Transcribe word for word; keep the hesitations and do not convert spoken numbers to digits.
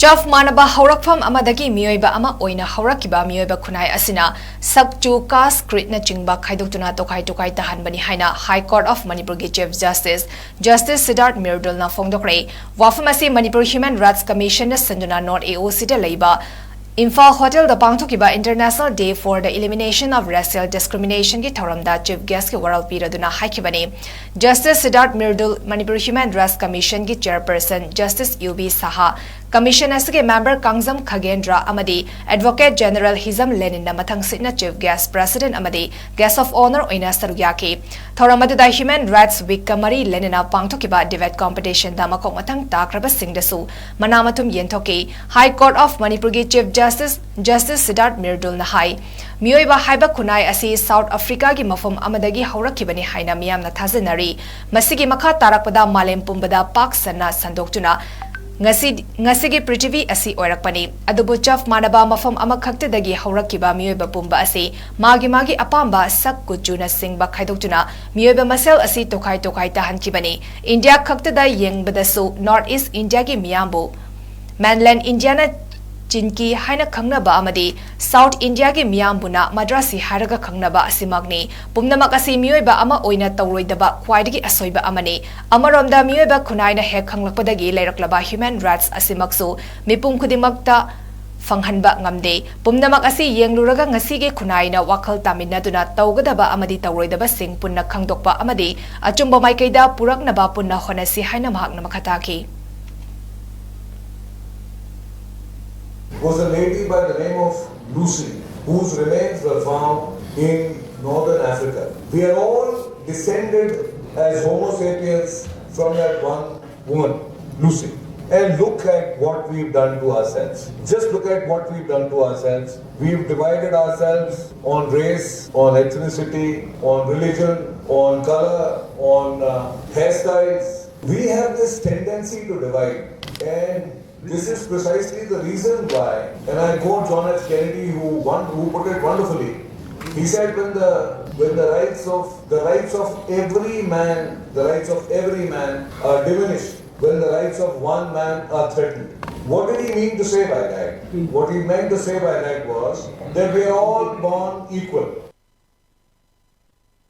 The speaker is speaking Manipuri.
ꯆꯞ ꯃꯥꯟꯅꯕ ꯍꯧꯔꯛꯐꯝ ꯑꯃꯗꯒꯤ ꯃꯤꯑꯣꯏꯕ ꯑꯃ ꯑꯣꯏꯅ ꯍꯧꯔꯛꯈꯤꯕ ꯃꯤꯑꯣꯏꯕ ꯈꯨꯟꯅꯥꯏ ꯑꯁꯤꯅ ꯁꯛ, ꯆꯨ, ꯀꯥꯁ, ꯀ꯭ꯔꯤꯠꯅꯆꯤꯡꯕ ꯈꯥꯏꯗꯣꯛꯇꯨꯅ ꯇꯣꯈꯥꯏ ꯇꯣꯈꯥꯏ ꯇꯥꯍꯟꯕꯅꯤ ꯍꯥꯏꯅ High Court of ꯃꯅꯤꯄꯨꯔꯒꯤ Chief Justice, Justice ꯁꯤꯗꯥꯔꯊ ꯃꯤꯔꯗꯨꯜꯅ ꯐꯣꯡꯗꯣꯛꯈ꯭ꯔꯦ꯫ ꯋꯥꯐꯝ ꯑꯁꯤ ꯃꯅꯤꯄꯨꯔ Human Rights Commission ꯅ ꯁꯟꯗꯨꯅ North A O C ꯗ ꯂꯩꯕ ꯏꯝꯐꯥꯜ ꯍꯣꯇꯦꯜꯗ ꯄꯥꯡꯊꯣꯛꯈꯤꯕ International Day for the Elimination of Racial Discrimination ꯒꯤ ꯊꯧꯔꯝꯗ Chief Guest ꯀꯤ ꯋꯥꯔꯣꯜ ꯄꯤꯔꯗꯨꯅ ꯍꯥꯏꯈꯤꯕꯅꯤ꯫ Justice Siddharth Mridul, Manipur Human Rights Commission ꯒꯤ Chairperson Justice U B Saha, Commission ꯑꯁꯤꯒꯤ member ꯀꯥꯡꯖꯝ ꯈꯒꯦꯟꯗ꯭ꯔ ꯑꯃꯗꯤ Advocate General ꯍꯤꯖꯝ ꯂꯦꯅꯤꯟꯅ ꯃꯊꯪꯁꯤꯠꯅ Chief Guest, President ꯑꯃꯗꯤ Guest of Honour ꯑꯣꯏꯅ ꯁꯔꯨꯛ ꯌꯥꯈꯤ꯫ ꯊꯧꯔꯝ ꯑꯗꯨꯗ Human Rights Week ꯀ ꯃꯔꯤ ꯂꯩꯅꯅ ꯄꯥꯡꯊꯣꯛꯈꯤꯕ debate competition ꯗ ꯃꯀꯣꯛ ꯃꯊꯪ ꯇꯥꯈ꯭ꯔꯕꯁꯤꯡꯗꯁꯨ ꯃꯅꯥ ꯃꯊꯨꯝ ꯌꯦꯟꯊꯣꯛꯈꯤ꯫ High Court of ꯃꯅꯤꯄꯨꯔꯒꯤ Chief Justice, Justice ꯁꯤꯗꯥꯔꯊ ꯃꯤꯔꯗꯨꯜꯅ ꯍꯥꯏ, ꯃꯤꯑꯣꯏꯕ ꯍꯥꯏꯕ ꯈꯨꯟꯅꯥꯏ ꯑꯁꯤ South Africa ꯒꯤ ꯃꯐꯝ ꯑꯃꯗꯒꯤ ꯍꯧꯔꯛꯈꯤꯕꯅꯤ ꯍꯥꯏꯅ ꯃꯤꯌꯥꯝꯅ ꯊꯥꯖꯅꯔꯤ꯫ ꯃꯁꯤꯒꯤ ꯃꯈꯥ ꯇꯥꯔꯛꯄꯗ ꯃꯥꯂꯦꯝ ꯄꯨꯝꯕꯗ ꯄꯥꯛ ꯁꯟꯅ ꯁꯟꯗꯣꯛꯇꯨꯅ ꯉꯁꯤ, ꯉꯁꯤꯒꯤ ꯄ꯭ꯔꯤꯊꯤꯕꯤ ꯑꯁꯤ ꯑꯣꯏꯔꯛꯄꯅꯤ꯫ ꯑꯗꯨꯕꯨ ꯆꯞ ꯃꯥꯟꯅꯕ ꯃꯐꯝ ꯑꯃꯈꯛꯇꯗꯒꯤ ꯍꯧꯔꯛꯈꯤꯕ ꯃꯤꯑꯣꯏꯕ ꯄꯨꯝꯕ ꯑꯁꯤ ꯃꯥꯒꯤ ꯃꯥꯒꯤ ꯑꯄꯥꯝꯕ ꯁꯛ ꯀꯨꯆꯨꯅ ꯁꯤꯡꯕ ꯈꯥꯏꯗꯣꯛꯇꯨꯅ ꯃꯤꯑꯣꯏꯕ ꯃꯁꯦꯜ ꯑꯁꯤ ꯇꯣꯈꯥꯏ ꯇꯣꯈꯥꯏ ꯇꯥꯍꯟꯈꯤꯕꯅꯤ꯫ ꯏꯟꯗꯤꯌꯥ ꯈꯛꯇꯗ ꯌꯦꯡꯕꯗꯁꯨ North East India ꯒꯤ ꯃꯤꯌꯥꯝꯕꯨ Mainland India ꯅ ꯆꯤꯟꯀꯤ ꯍꯥꯏꯅ ꯈꯪꯅꯕ ꯑꯃꯗꯤ South India ꯒꯤ ꯃꯤꯌꯥꯝꯕꯨꯅ ꯃꯗ꯭ꯔꯥꯁꯤ ꯍꯥꯏꯔꯒ ꯈꯪꯅꯕ ꯑꯁꯤꯃꯛꯅꯤ꯫ ꯄꯨꯝꯅꯃꯛ ꯑꯁꯤ ꯃꯤꯑꯣꯏꯕ ꯑꯃ ꯑꯣꯏꯅ ꯇꯧꯔꯣꯏꯗꯕ ꯈ꯭ꯋꯥꯏꯗꯒꯤ ꯑꯁꯣꯏꯕ ꯑꯃꯅꯤ꯫ ꯑꯃꯔꯣꯝꯗ ꯃꯤꯑꯣꯏꯕ ꯈꯨꯟꯅꯥꯏꯅ ꯍꯦꯛ ꯈꯪꯂꯛꯄꯗꯒꯤ ꯂꯩꯔꯛꯂꯕ human rights ꯑꯁꯤꯃꯛꯁꯨ ꯃꯤꯄꯨꯝ ꯈꯨꯗꯤꯡꯃꯛꯇ ꯐꯪꯍꯟꯕ ꯉꯝꯗꯦ꯫ ꯄꯨꯝꯅꯃꯛ ꯑꯁꯤ ꯌꯦꯡꯂꯨꯔꯒ ꯉꯁꯤꯒꯤ ꯈꯨꯟꯅꯥꯏꯅ ꯋꯥꯈꯜ ꯇꯥꯃꯤꯟꯅꯗꯨꯅ ꯇꯧꯒꯗꯕ ꯑꯃꯗꯤ ꯇꯧꯔꯣꯏꯗꯕꯁꯤꯡ ꯄꯨꯟꯅ ꯈꯪꯗꯣꯛꯄ ꯑꯃꯗꯤ ꯑꯆꯨꯝꯕ ꯃꯥꯏꯀꯩꯗ ꯄꯨꯔꯛꯅꯕ ꯄꯨꯟꯅ ꯍꯣꯠꯅꯁꯤ ꯍꯥꯏꯅ ꯃꯍꯥꯛꯅ ꯃꯈꯥ ꯇꯥꯈꯤ꯫ Was a lady by the name of Lucy, whose remains were found in northern Africa. We are all descended as Homo sapiens from that one woman, Lucy. And look at what we've done to ourselves. Just look at what we've done to ourselves. We've divided ourselves on race, on ethnicity, on religion, on color, on uh, hairstyles. We have this tendency to divide, and this is precisely the reason why, and I quote John F. Kennedy, who, one, who put it wonderfully. He said, when the, when the rights of, the rights of every man, the rights of every man are diminished, when the rights of one man are threatened. What did he mean to say by that? What he meant to say by that was that we are all born equal.